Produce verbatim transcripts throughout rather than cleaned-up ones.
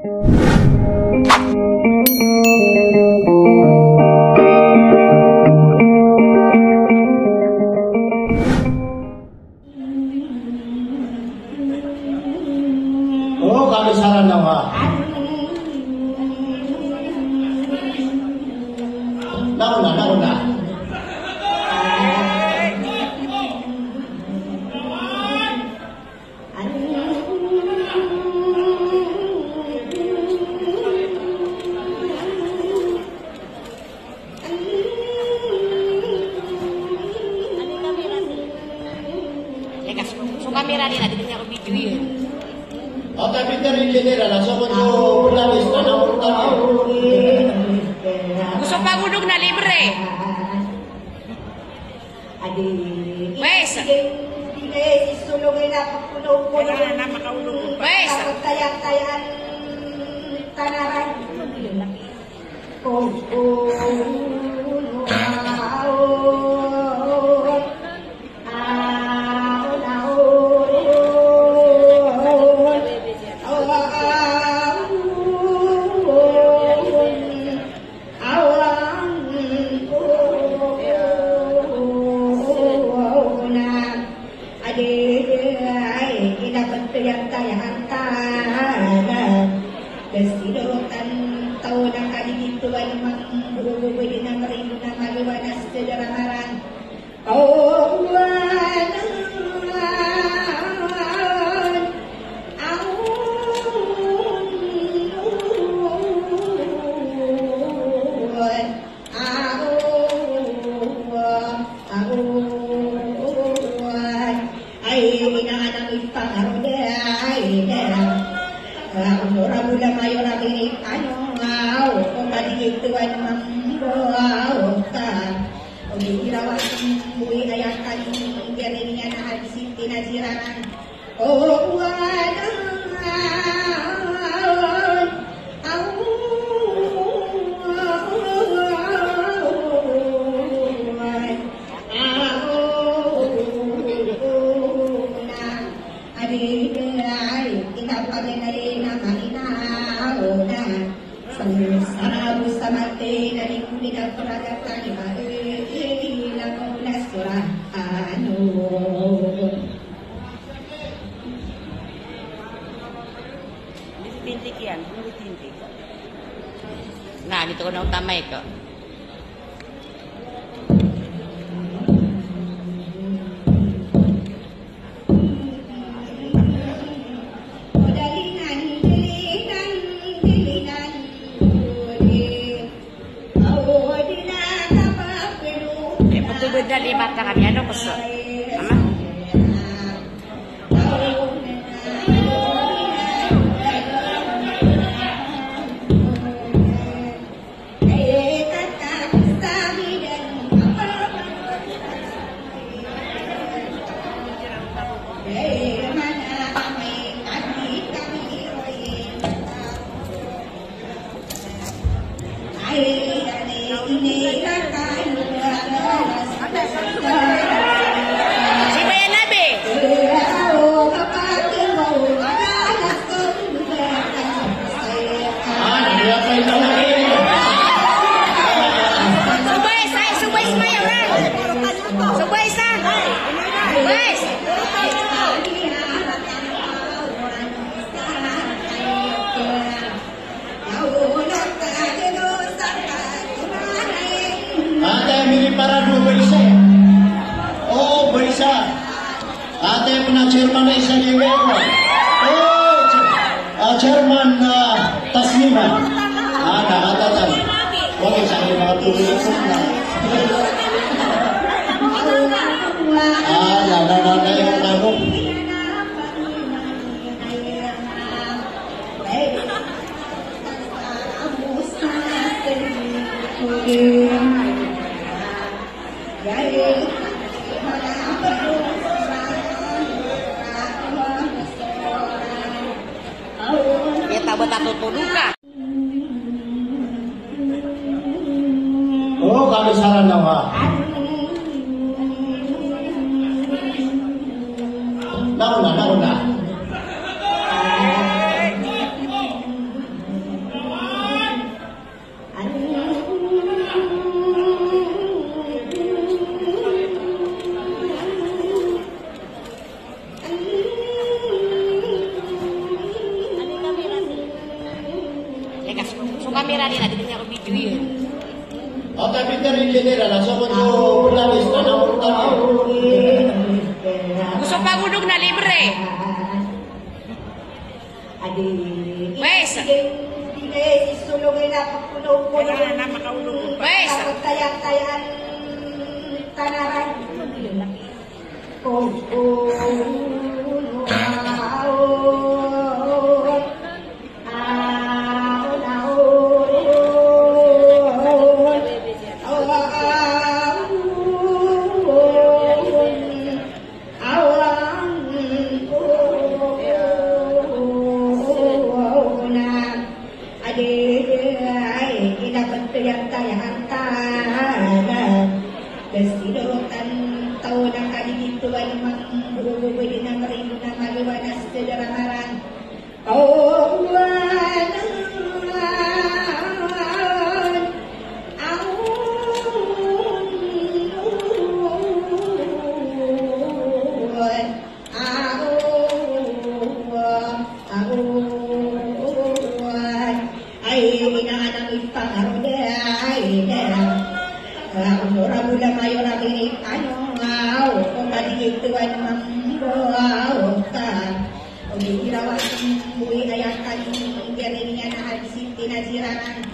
O, kami sa Ranawa. Naona, naona. Teka, so, so kamera niyan, di niyan ako video iyan. O, tapi dari jendela, langsung ko so pulalis, tanang ko tanang. Gusto pagudog na libre. Wes. Wes. Awan, o, o, o, na. Adi, ay, inapet ko iyan taya hanta. Kasidotan taw na kaligituan mambo, bobodi na merindo na maliwanas sa daramaran. Awan, awan, awan. Aw, aw, aw, ay, ina anak ipangaro da, ay, da. Aw, ora bula mayor a bini, ano, aw, ko tadi ito, ano, mambo, aw, ka. O, di irawan, buwi, ayatan, gari niyan, ahad, siti, na, jiranan. Tintik iyan, tintik. Na, dito ko na utamay ko. Eh, pagkubad na lima tangan yan, ano, kuso? Ama? Subay sa, subay sa, mayor, ha? Subay sa. Subay. Ate, mini para do barisa. O, barisa. Ate, pena chairman na isa di ko. O, ah, chairman na Taslima. Ana, ata, ata. Okay, sa akin mga tuloy ko na. Ah, na, na, na, na, yung ano. Iya, tabo tatutudo ka. O, kami sa Ranawa. Naona, naona. Kamera niyan na, di niyan ako video iyan. O, tapi tadi general, so ko so, labis na lang. Gusto pagudog na libre. Wes. Wes. Adi, ay, inapet ko iyan taya hanta. Kasi dotan taw na kaligituan mambo, di na merindo na maliwanas sa daramaran. Awan, awan, awan. Ay, ina anak ipangaro da, ay, da. Ako ra bula mayor a bini, ano, aw, ko tadi ito, ano, mambo, aw, ka. O, di irawan, buwi, ayatan, gari niya na hadis, tinajiranan.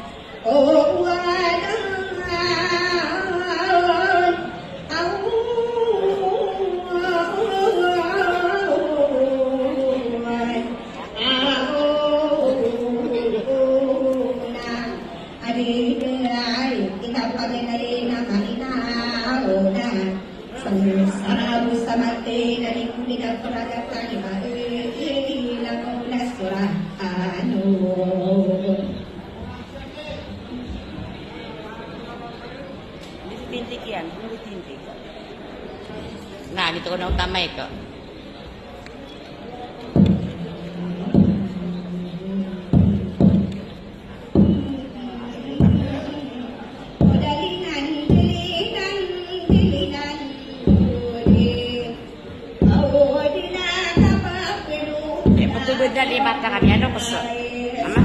Di tintik iyan, di tintik. Na, dito ko na utamay ko. Eh, pagkubad na lima ta kami, ano, ko sa, ama?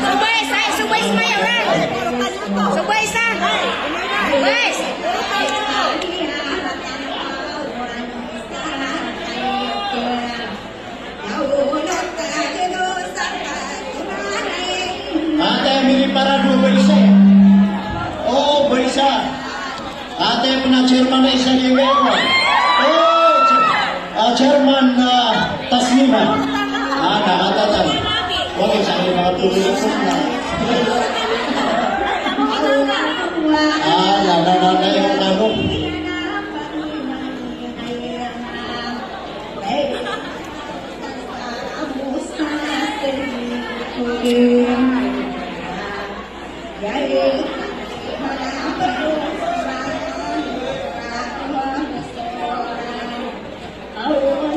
Subay sa, subay sa, subay sa. Subay sa. Ata mini para do Baisa. O, Baisa. Ata pn a chairman na isa di ba? O, ah, chairman na Tasliman. Ana, ata tan. Oke, sa mga tuloy na. Ah, na, na, na, na, yung ano.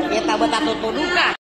Iya, tabo tatutudo ka.